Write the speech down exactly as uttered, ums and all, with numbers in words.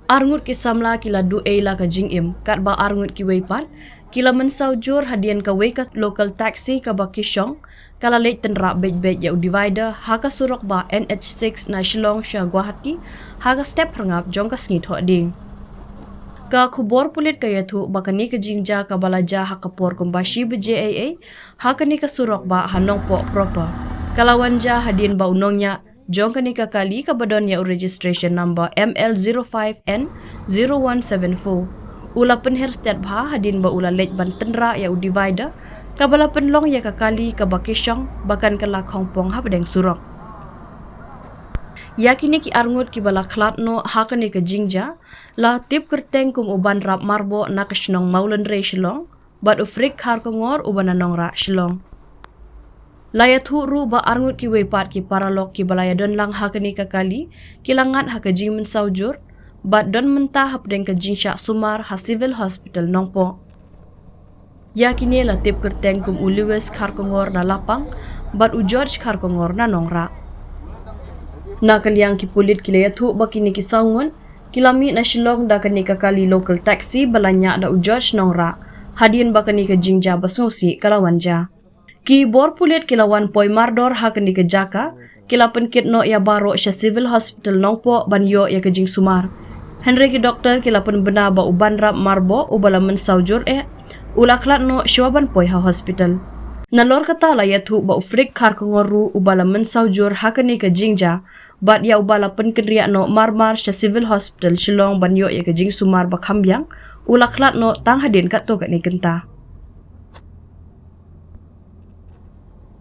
Arngut ki samla ki la duh ei la ka jingim, katba arngut kiwei pat ki la mynsaw jur hadien kawei ka local taxi kaba ki shong ka la leit tynrah beit beit ïa u divider ha ka surok bah N H six na Shillong sha Guwahati ha ka step phyrngap jong ka sngi Thohdieng. Ka khubor pulit ka ïathuh ba kane ka jingjia kaba la jia ha ka por kumba shi baje eiei ha kane ka surok bah ha Nongpoh proper ka la wan jia hadien ba u nongñiah jong kane ka kali kaba don ïa u registration number M L zero five N zero one seven four u la pynher stet bha hadien ba u la leit ban tynrah ïa u divider kaba la pynlong ïa ka kali kaba ki shong ba kan kylla khongpong hapdeng surok. Ïa kine ki arngut kiba la khlad noh ha kane ka jingjia la tip kyrteng kum u Banrap Marboh na ka shnong Mawlynrei Shillong bad u Frik Kharkongor uba na Nongrah Shillong. La ïathuh ruh ba arngut kiwei pat ki paralok kiba la ïadon lang ha kane ka kali ki la ngat ha ka jingmynsaw jur bad don mynta hapdeng ka jingshah sumar ha Civil Hospital Nongpoh. Ïa kine la tip kyrteng kum u Lewis Kharkongor na Lapang bad u George Kharkongor na Nongrah. Na ka liang ki pulit ki la ïathuh ba kine ki saw ngut ki la mih na Shillong da kane ka kali local taxi ba la ñiah da u George Nongrah hadien ba kane ka jingjia ba sngewsih ka la wan jia. Ki bor pulit ki la wan poi mardor ha kane ka jaka ki la pynkit noh ïa baroh sha Civil Hospital Nongpoh ban ïoh ïa ka jingsumar. Hynrei ki doktor ki la pynbna ba u Banrap Marboh uba la mynsaw jur eh u la khlad noh shuwa ban poi ha hospital. Nalor kata la ïathuh ba u Frik Kharkongor ruh uba la mynsaw jur ha kane ka jingjia bad ïa uba la pynkynriah noh marmar sha Civil Hospital Shillong ban ïoh ïa ka jingsumar ba kham biang u la khlad noh tang hadien katto katne kynta.